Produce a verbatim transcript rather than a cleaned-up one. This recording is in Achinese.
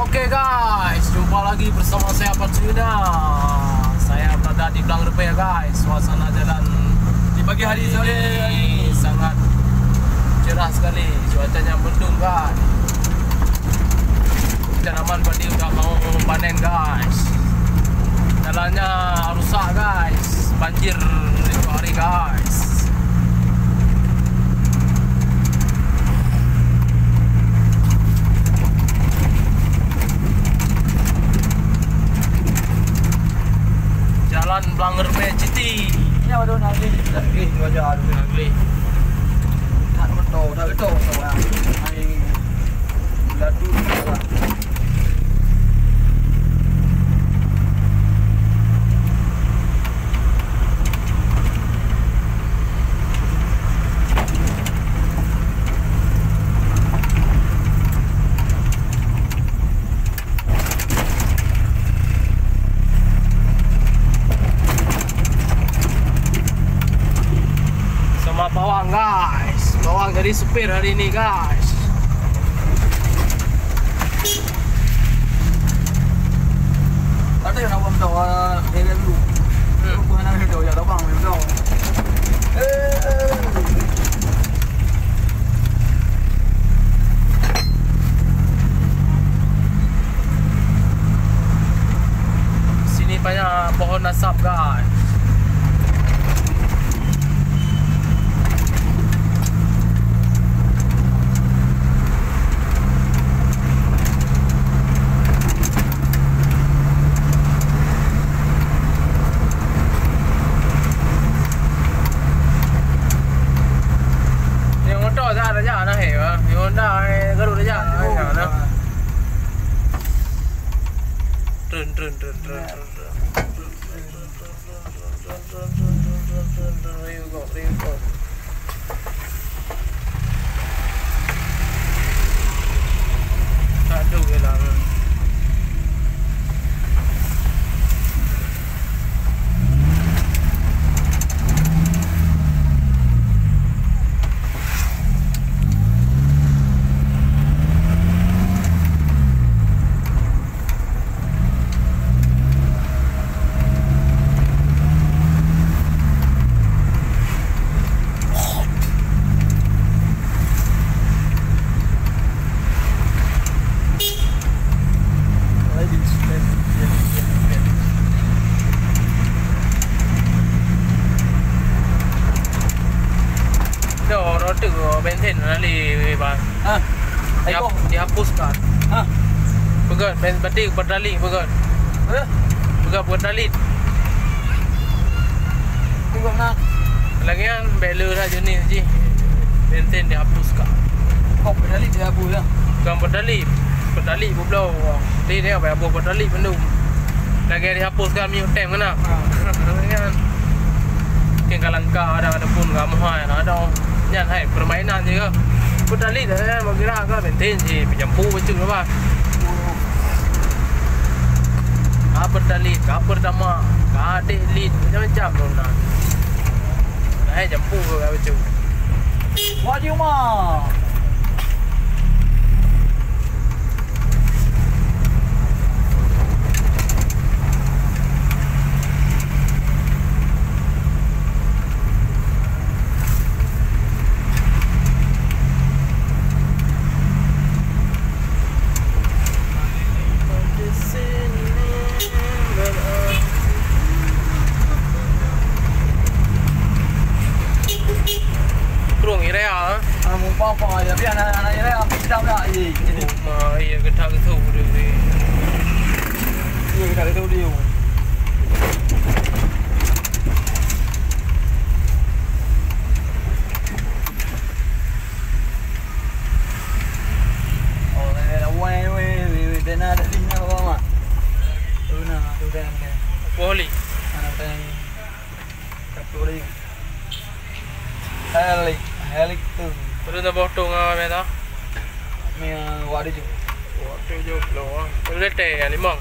Oke guys, jumpa lagi bersama saya Pat Suyuna. Saya berada di Blang Reupée guys. Suasana jalan di pagi hari sore ini sangat cerah sekali. Cuacanya mendung guys. Tanaman padi udah mau panen guys. Jalannya rusak guys. Banjir itu hari guys. Jalan Blang Reupée City. Ya, waduh, nak gleh. Nak gleh, wajar. Nak gleh. Tak betul, tak betul. Hai, ladu. Sama Pawang guys. Pawang jadi supir hari ini guys. Ada yang nak buang tau, ah, dia dulu. Hmm. Bukan nak tau, ya, abang, tau. Eh, eh. Sini banyak pohon asap, guys. Nyang moto dah raja nah, eh, bah. Nyang Honda, eh, garut raja, oh, nah, nah. Trun, trun, trun, trun, trun, trun. Dah, roti bensin lali, bang. Ha? Dihap-, dihapuskan. Ha? Peugah, ben-, berarti bertalib, peugah. Eh? Peugah bertalib. Peugah na. Lagi kan, bela dah jenis ji. Bensin dihapuskan. Oh, bertalib dihapus, ya? Bukan bertalib. Bertalib bubloe. Jadi dia apa, apa bertalib bendung. Lagi dihapuskan minyak tem kena. Ha. Kan? Mungkin ka langka ada, ada pun ka muhai, ada. Nyan hai permainan je ke. Bertalib dah kan, bergerak ke, bensin je, pejampu bacut apa. Ka bertalib, ka pertama, ka dek lid, macam-macam tu nah. Hai jampu ke ka bacut. Wah, di rumah. Krong Iraya, eh? Ah, mumpah apa ya? Biar anak-anak Iraya, apa kita pula, eh? Oh, ma, iya, kita ke tu, dia, dia. Iya, kita ke tu, dia. Boleh. Helik, helik tu. Boleh dah potong ah, meta. Mia wak tujuh. Wak tujuh puluh, ah. Boleh teh, ya, limong.